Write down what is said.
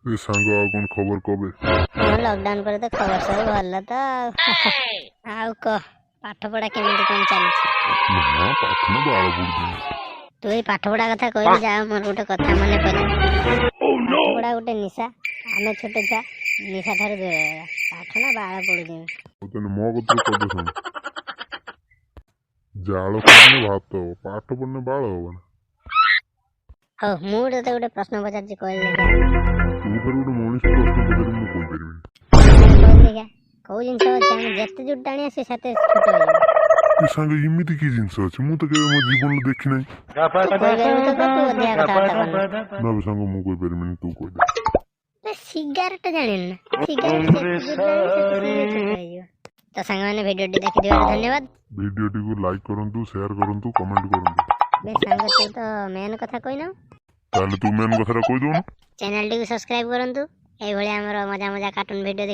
ଏ ସାଙ୍ଗ, ଆଉ କଣ ଖବର କବେ? ହଁ, ଲକଡାଉନ ପରେ ତ ଖବର ସବୁ ଭଲ ତ। ଆଉ ଆଉ କହ, ପାଠ ପଢା କେମିତି କଣ ଚାଲିଛି? ନା, ପାଠ ନା ବାଳ ପଡୁଛି। ତୁ ଏଇ ପାଠ ପଢା କଥା କହିଲୁ, ଯାହା ମୋର ଗୋଟେ କଥା ମନେ ପଡିଲା। ପାଠ ପଢା ଗୋଟେ ନିଶା। ଆମେ ଛୋଟ ଛୁଆ, ନିଶା ଠାରୁ ଦୂରରେ ରହିବା। ପାଠ ନା ବାଳ ପଡୁଛି। ହଉ ତାହେଲେ ମୋ କତିରୁ କଥା ଶୁଣ। ଜାଳ ପଡିଲେ ଭାତ ହବ, ପାଠ ପଢିଲେ ବାଳ ହବ ନା? ହଉ, ମୁଁ ତତେ ଗୋଟେ ପ୍ରଶ୍ନ ପଚାରୁଛି, କହିଲେ ଦେଖିଆ। ତୁ ଫେର ଗୋଟେ ମଣିଷ ପ୍ରଶ୍ନ ପଚାରି, ମୁଁ କହିପାରିବିନି। କହିଲେ ଦେଖିଆ, କୋଉ ଜିନିଷ ଅଛି ଆମେ ଯେତେ ଜୋର ଟାଣିବା ସେ ସେତେ ଛୋଟ ହେଇଯିବ? ଏ ସାଙ୍ଗ, ଏମିତି କି ଜିନିଷ ଅଛି? ମୁଁ ତ କେବେ ମୋ ଜୀବନରେ ଦେଖି ନାହିଁ। ତୁ କହିପାରିବୁ ତ କହ, ତୁ ଅଧିକା କଥାବାର୍ତ୍ତା କରନା। ନା ବେ ସାଙ୍ଗ, ମୁଁ କହିପାରିବିନି, ତୁ କହିଦେ। ବେ, ସିଗାରେଟ ଜାଣିନୁ ନା? ସିଗାରେଟ ଯେତେ ଜୋର ଟାଣିବୁ ସେତେ ଶୀଘ୍ର ଛୋଟ ହେଇଯିବ। ତ ସାଙ୍ଗମାନେ, ଭିଡ଼ିଓଟି ଦେଖିଥିବାରୁ ଧନ୍ୟବାଦ। ଭିଡ଼ିଓଟିକୁ ଲାଇକ୍ କରନ୍ତୁ, ସେୟାର କରନ୍ତୁ, କମେଣ୍ଟ କରନ୍ତୁ। ବେ ସାଙ୍ଗ, ତୁ ତ ମେନ୍ କଥା କହିନାଉ। ତାହେଲେ ତୁ ମେନ୍ କଥାଟା କହିଦଉନୁ। ଚ୍ୟାନେଲଟିକୁ ସବସ୍କ୍ରାଇବ କରନ୍ତୁ, ଏଇଭଳି ଆମର ମଜା ମଜା କାର୍ଟୁନ ଭିଡ଼ିଓ।